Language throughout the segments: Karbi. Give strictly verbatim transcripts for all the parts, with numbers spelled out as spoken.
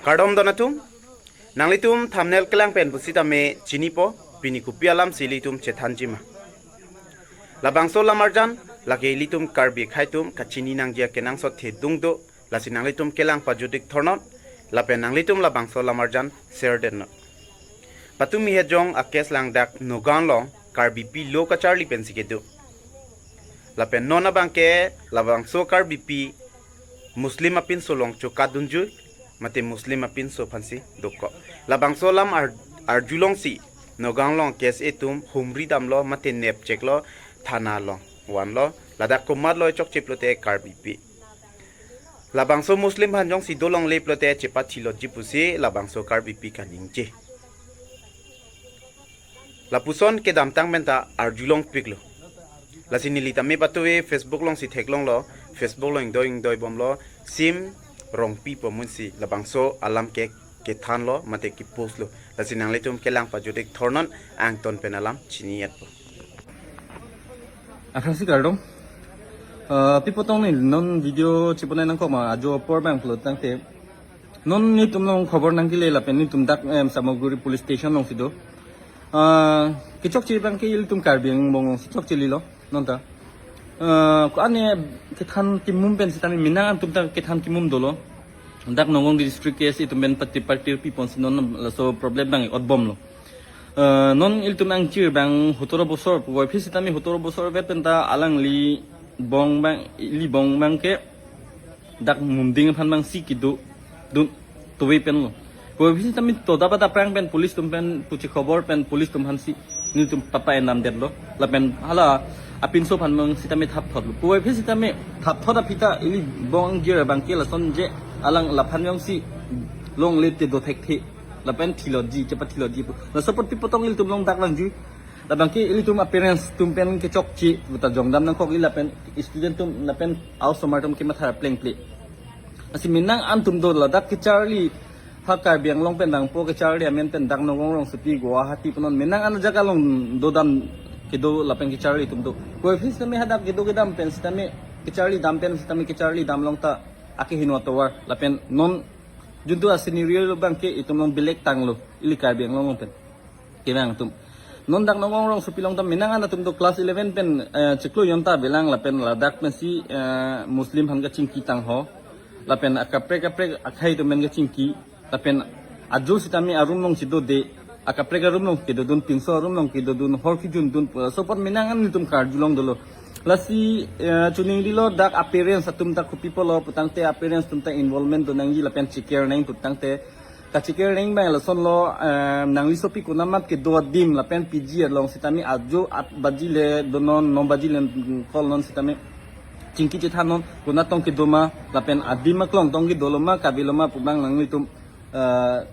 Kardom don atum, nanglitum thumbnail kelang pen pusitame chinipo, pini kopi alamsi ilitum chethanji ma. Labangso lamarjan, lake ilitum Karbi akhei atum kachini nangji akenangsot thedung do, lasi nanglitum kelang pajut ik thornon, lapen nanglitum labangso lamarjan share detnon. Patumi hejong akes langdak Nagaon along Karbipi lo kacharli pensi kedo. Lapen non abangke labangso Karbipi Muslim apinso along chokadunjui, mate Muslim apinso aphansi dokok. Labangso alam ar-, arjulongsi Nagaon along KSA atum humri damlo, mate nepcheklo, thana along vanlo, ladak komatlo chokche pulote Karbipi. Labangso Muslim aphan jongsi dolongle pulote chepathilotji pusi labangso Karbipi kaningje. Lapuson kedamtang penta arjulongpiklo. Lasi neli tame patuve Facebook alongsi theklonglo, Facebook along ingdoi ingdoi bomlo, Sim Rongpi pu amunsi labangso alam ke kethanlo, mate kepostlo. Lasi nanglitum kelang pajut ik thornon, angton pen alam chini-etpo. Aphrangsi kardom. Ah, pi apot tong neli non video cheponai nangkok ma, ajo apor abang pulo tangte, non netum along khobor nangkele lapen netum dak, em, Samaguri Police Station alongsi do. Ah, kechokche abangke ilitum Karbi Anglong alongsi chokche lilo, non ta. Ah, ko-an kethan kimum pen sitame menang antum ta kethan kimum dolo. Dak Nagaon district KSA atum pen pati party piponsi non laso problem abang otbomlo. Eh, non ilitum angchir abang hotoro bosor, puvoiphit sitame hotoro bosor vet penta alangli bong abang, ili bong abangke dak Mumding aphan abangsi kedo dun tuve penlo. Puvoiphit sitame toda pada prang pen police atum pen puche khobor pen police atum aphansi netum papa enam detlo. Lapen hala apinso aphan abang sitame thapthotlo. Puvoiphit sitame thapthot aphi ta ili bong angchir abangke lasonje alang laphan jongsi longle te do thekthe. Lapen thilotji, chepathilotji pu. Laso apot pi apot tong ilitum along dak langjui. Labangke ilitum a-parents atum pen kechokche puta jongdam nangkok, ili lapen student atum lapen a-osomar atum kematha plengple. Lasi menang antum do ladak kecharli, ha Karbi Anglong pen nangpo kecharli amen pen dak Nagaon rongsopi Guwahati punon menang an ajak along dodam kedo lapen kecharli atum do. Puvoiphit sitame hadak kedo kedam pen sitame kecharli dam pen sitame kecharli dam along ta akehingno atovar lapen non juntu a-scenario abangke itum along belek tanglo, ili Karbi Anglong along pen. Kevang atum. Non dak Nagaon rongsopi along ta menang an atum do class eleven pen, eh, chiklo jonta avelang lapen ladak pensi, eh, Muslim aphan kachingki tangho. Lapen akaprek kaprek akhei atum pen kachingki. Lapen ajo sitame a-room alongsi dode. Akaprek a-room along kedodun, pinso a-room along kedodun, hor kejundun pu. Laso apot menang an netum karjulong dolo. Lasi, eh, chuning dilo dak a-parents atum ta kopi pulo putangte a-parents atum ta involvement do nangji lapen chikir nang putangte. Kachikir nang abang lasonlo, eh, nangli sopi konat mat kedo adim lapen P G along sitame ajo at baji le donon, non baji le, mm, kol non sitame chingki chethannon, konat tong kedo ma lapen adim aklong tong kedolo ma, kave lo ma pu abang nanglitum, eh,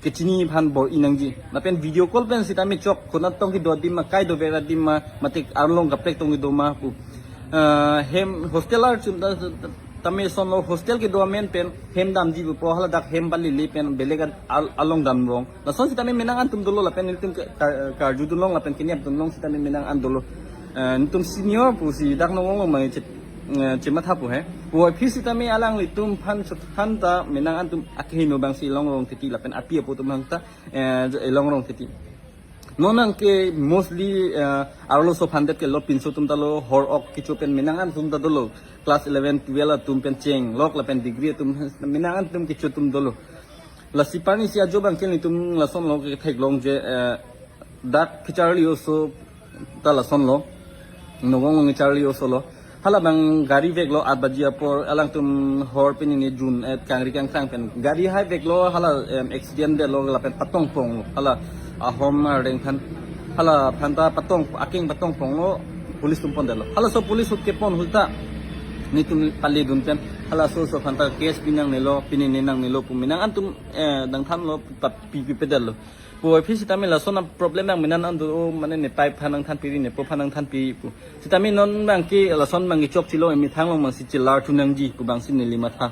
kechini aphan bor-i nangji. Lapen video call pen sitame chok konat tong kedo adim ma, kai dover adim ma, mate arlong kaprek tong kedo ma pu. Eh, hem hostel archum ta, tame sonlo hostel kedo amen pen hem damji pupo, hala dak hem bali le pen belek al-, along damrong. Lason sitame menang antum dolo lapen netum ke, ka-, karjudunlong lapen kenyapdunlong sitame menang an dolo. Eh, netum senior pusi dak Nagaon along abang che, eh, chematha pu he. Puvoiphit sitame alanglitum aphan chot aphan ta menang antum akehingno abangsi longrong titi lapen api apo atum aphan ta, eh, longrong titi. Non abangke mostly, eh, arloso aphan det kelo, pinso atum ta lo, hor ok kecho pen menang an atum ta dolo. Class eleven, twelve atum pen chenglok lapen degree atum menang an atum kecho atum dolo. Lasi parni si ajo abangke netum lasonlo ketheklong je, eh, dak kecharli oso ta lasonlo. Nagaon along kecharli oso lo. Hala abang gari veklo at baji apor, alangtum hor pini ni jun et kangri kangkrang pen gari hai veklo, hala, em, accident detlo lapen patong ponglo. Hala ahom areng aphan, hala aphan ta patong, akeng patong ponglo, police atum pondetlo. Halaso police ahut kepon ahut ta netum paledun pen halaso oso aphan ta case pi nangnelo, pini ni nangnelo pu menang antum, eh, nangthanlo, pa pi pi pedetlo. Puvoiphit sitame lason a-problem abang menang an do, mane ne pai aphan nangthanpi ri, nepo aphan nangthanpi pu. Sitame non abangke lason abangke chokchelo, emethang along abangsi chelar thu nangji pu abangsi neli matha.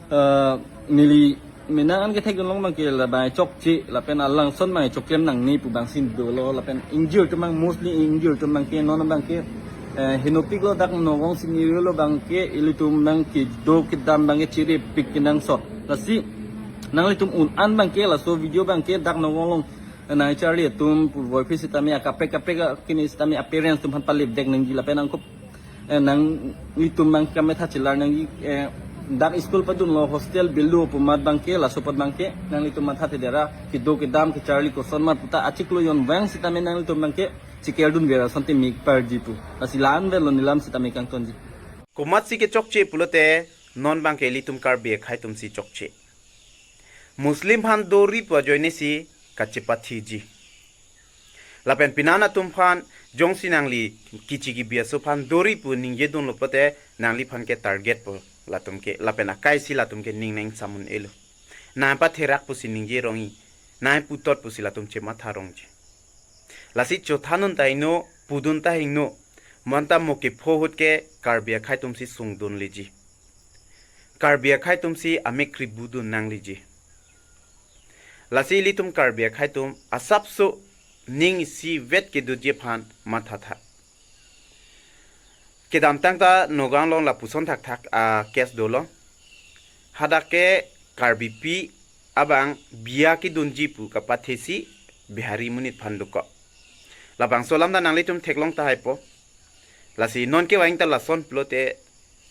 Eh, neli menang an ketheklong abangke labang chokche lapen alangson abang choklem nangne pu abangsi dolo lapen injure atum abang, mostly injure atum abangke non abangke, eh, henopiklo dak Nagaon scenario lo abangke ilitum abangke do kedam abangke chiripik kenangsot. Lasi Nanglitum un an abangke laso video abangke dak nongonglong nangcharli atum purvoi phi sitame akaprek kaprek akimi sitame a-parents atum aphan palipdek nangji lapen angkup, eh, nanglitum abang kamatha chelar nangji, eh, dak school padunlo, hostel bill lo pu amat abangke, laso apot abangke nanglitum matha thedera, kedo kedam kecharli koson amat puta achiklo jon vang sitame nanglitum abangke chikerdun vera asonte mik parji pu. Lasi la-an avelo nelam sitame kangtonji. Komatsi kechokche pulote non abangke ilitum Karbi akhei atumsi chokche. Muslim aphan dori pu ajoinesi kachepathiji. Lapen penan atum aphan jongsi nangli kichi kibi aso aphan dori pu ningjedunlo pulote nangliphan ke target pu latum ke, lapen akaisi latum ke ning nang samun elo. Nangpatherak pusi ningje rongji, nangputot pusi latum chematha rongji. Lasi chothanun ta hingno, pudun ta hingno, bonta mo kepho ahut ke Karbi akhei atumsi sungdunleji. Karbi akhei atumsi amek kribudun nangleji. Lasi ilitum Karbi akhei atum asapso ning isivet kedoji aphan mathatha. Kedamtang ta Nagaon along lapuson thakthak a-case dolo. Hadak ke Karbipi abang biya kedunji pu kapathesi Bihari monit aphan dokok. Labangso alam ta nanglitum theklong tahaipo. Lasi non kevang ta lason pulote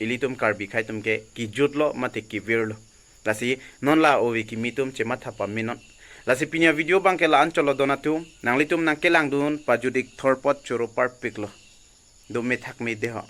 ilitum Karbi akhei atum ke kejutlo mate kevirlo. Lasi non la ove kimi atum chematha pamenon. Lasi pini avideo abangke la-an chotlo don atum, nanglitum nangkelangdun pajut-ik thorpot choro parpiklo. Dome thakme deho.